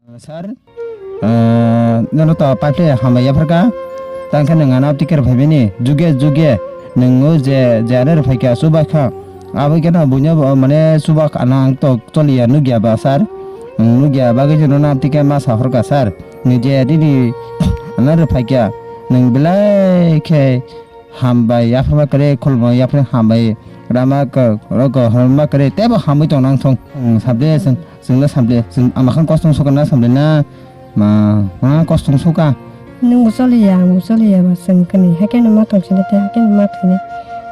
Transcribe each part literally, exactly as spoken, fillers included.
Sir, ah, nono to pipe le hambai yapharkha. Tangkhe nwng ano ticket phaibini juge juge nwng o je, je ano rwphaikha, chubaikha. Abo kheno buino bo mane chubak ano ang to choliya nukya ba sir. Nwng nukya bagwi se nono ticket ma sahorkha sir. Nwng je nini ano rwphaikha, nwng belai khe hambai, yapharma kwrwi, khulumung yapharwi hambai, rama kwrwi, horma kwrwi, teibo hamwi tong nang thung. Chwng sable, chwng, chwngno sable, chwng ama khan kostong sukha na sable na, ma, ma kostong sukha. Nwng bo choliya, ang bo choliya ba, chwng kani, haikhe no ma tong sini tei, haikhe no ma thwini.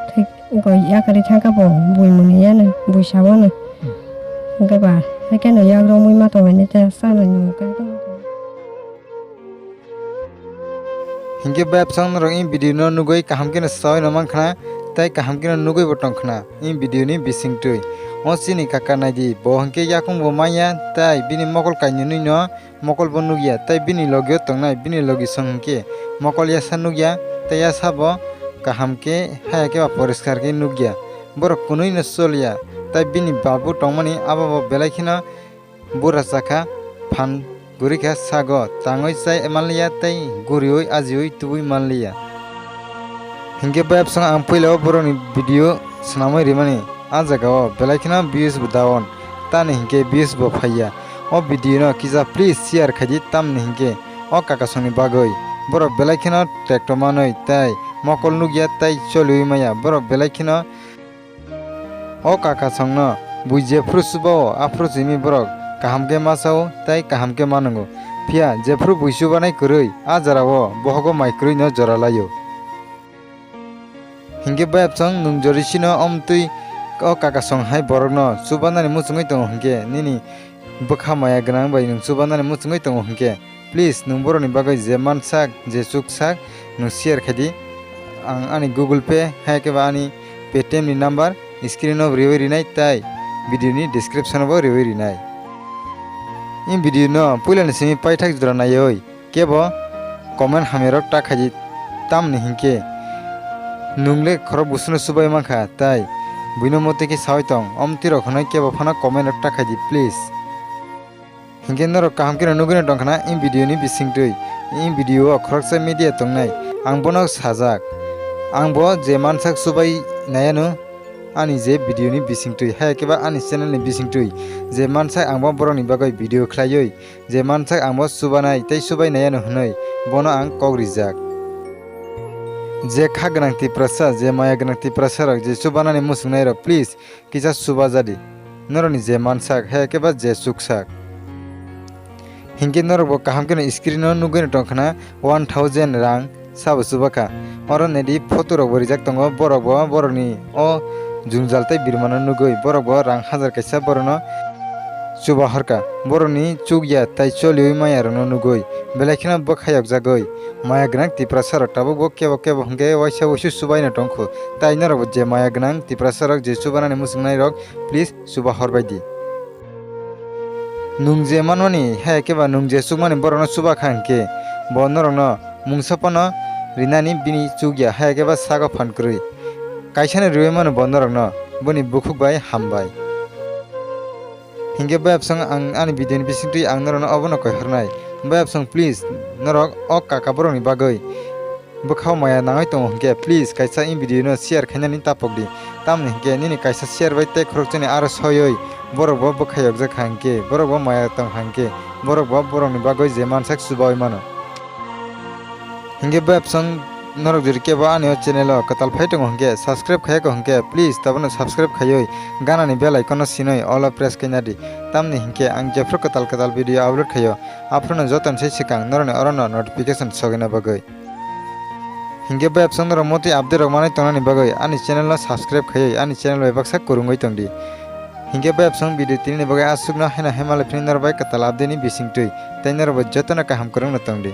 Thik, go yakarwi thangkha bo, bui mwnwi yano, bui sawano. Hwnkhe ba, haikhe no yak romwi ma tongmani tei, chano ni mungkha. Hinkhe bayapsong norok in video no nugwi kaham kheno soi no mankha na, tei kaham kheno nugwi bo tongkha na in video ni bisingtwi. O chini kaka naidi, bo hinkhe yakung bo manya, tei bini mokol kainwi no mokol bo nukya, tei bini logi o tongnai bini logi song hinkhe mokol yasa nukya, tei yasa bo kaham khe haya khe ba poriskar khe nukya. Borok kwnwi no choliya, tei bini babu tongmani abo bo belai kheno bura chakha, phan gurikha sago, tangwi chai manliya tei guriwi ajiwi tubui manliya. Hinkhe bayapsong ang puila o borokni video swnamwi rimani, a jagao belai kheno views bo down, tani hinkhe views bo phaiya. O video no kisa please share khaidi, tamni hinkhe o kakasongni bagwi borok belai kheno trekto manwi tei mokol nukya tei choliwi maya, borok belai kheno O kakasongno bui jephru chubao, aphuru simi borok kaham khe ma sao tei kaham khe ma nwngo. Phiya jephru bui chubanai kwrwi, a jorao bohogo mai kwrwino jora laio. Hinkhe bayapsong nwng jori sino omtwi o kakasong hai borokno chubanani muchungwi tongo hinkhe nini bwkha maya gwnang bai nwng chubanani muchungwi tongo hinkhe, please, nwng borokni bagwi je mansak, je chuksak, nwng share khaidi. Ang ani Google Pay, hai khe ba ani Paytm ni number screen o riwi rinai tei video ni description o bo riwi rinai. In video no puila ni simi paithak jora naiwi kebo comment hamya rok ta khaidi, tamni hinkhe nwng le khorok busuno chubai mankha tei buino motwi khe sawi tong, omtwi rok hwnwi kebo phano comment rok ta khaidi, please. Hinkhe norok kaham kheno nugwino tongkha na in video ni bisingtwi. In video o khoroksa media tongnai, ang bono sajak. Ang bo je mansak chubai naiano ani je video ni bisingtwi, hai khe ba ani channel ni bisingtwi je mansak ang bo borokni bagwi video khlaiwi, je mansak ang bo chubanai tei chubai naiano hwnwi bono ang kok rijak. Je kha gwnang Tiprasa, je maya gwnang Tiprasa rok, je chubanani muchungnai rok, please, kisa chuba jadi. Norokni je mansak, hai khe ba je chuksak. Hinkhe norok bo kaham kheno screen o nugwi no tongkha na one thousand rang sabo chubakha. Oro nedi photo rok bo rijak tongo, borok bo borokni o jwngjal tei birmano nugwi, borok bo rang hajar kaisa borokno chuba horkha. Borokni chukya tei choliwi maya rokno nugwi belai kheno bwkha yokjagwi maya gwnang Tiprasa rok tabuk bo kebo kebo hinkhe waisa wuisu chubaino tongkhu. Tai norok bo je maya gwnang Tiprasa rok je chubanani muchungnai rok, please chuba horbai di. Nwng je manmani, hai khe ba nwng je chukmani borokno chuba kha hinkhe, bo norokno mungsa phano rinani bini chukya, hai khe ba sago phan kwrwi. Kaisano riwi mano bo norokno, boni bukhuk bai hambai. Hinkhe bayapsong ang ani video ni bisingtwi ang norokno obono koi hornai. Bayapsong, please, norok o kaka borokni bagwi bwkhao maya nangwi tongo hinkhe, please, kaisa in video no share khainani tapok di. Tamni hinkhe nini kaisa share bai tei khoroksa ni aro soiwi borok bo bwkha yokjak kha hinkhe, borok bo maya tong kha hinkhe, borok bo borokni bagwi je mansak chubawi mano. Hinkhe bayapsong norok jodi kebo ani o channel o kwtal phai tongo hinkhe, subscribe khaiya kho hinkhe, please, tabukno subscribe khaiwi ganani bell icon no sinwi all o press khaina di. Tamni hinkhe ang jephru kwtal kwtal video upload khaio, aphruno jotono se swkang norokni orono notification sogwina bagwi. Hinkhe bayapsong norok motwi update rok manwi tongnani bagwi ani channel no subscribe khaiwi ani channel bai baksa kwrwngwi tongdi. Hinkhe bayapsong video tinini bagwi aswkno haino haimanlai phini norok bai kwtal update ni bisingtwi tei norok bai jotono kaham kwrwngno tongdi.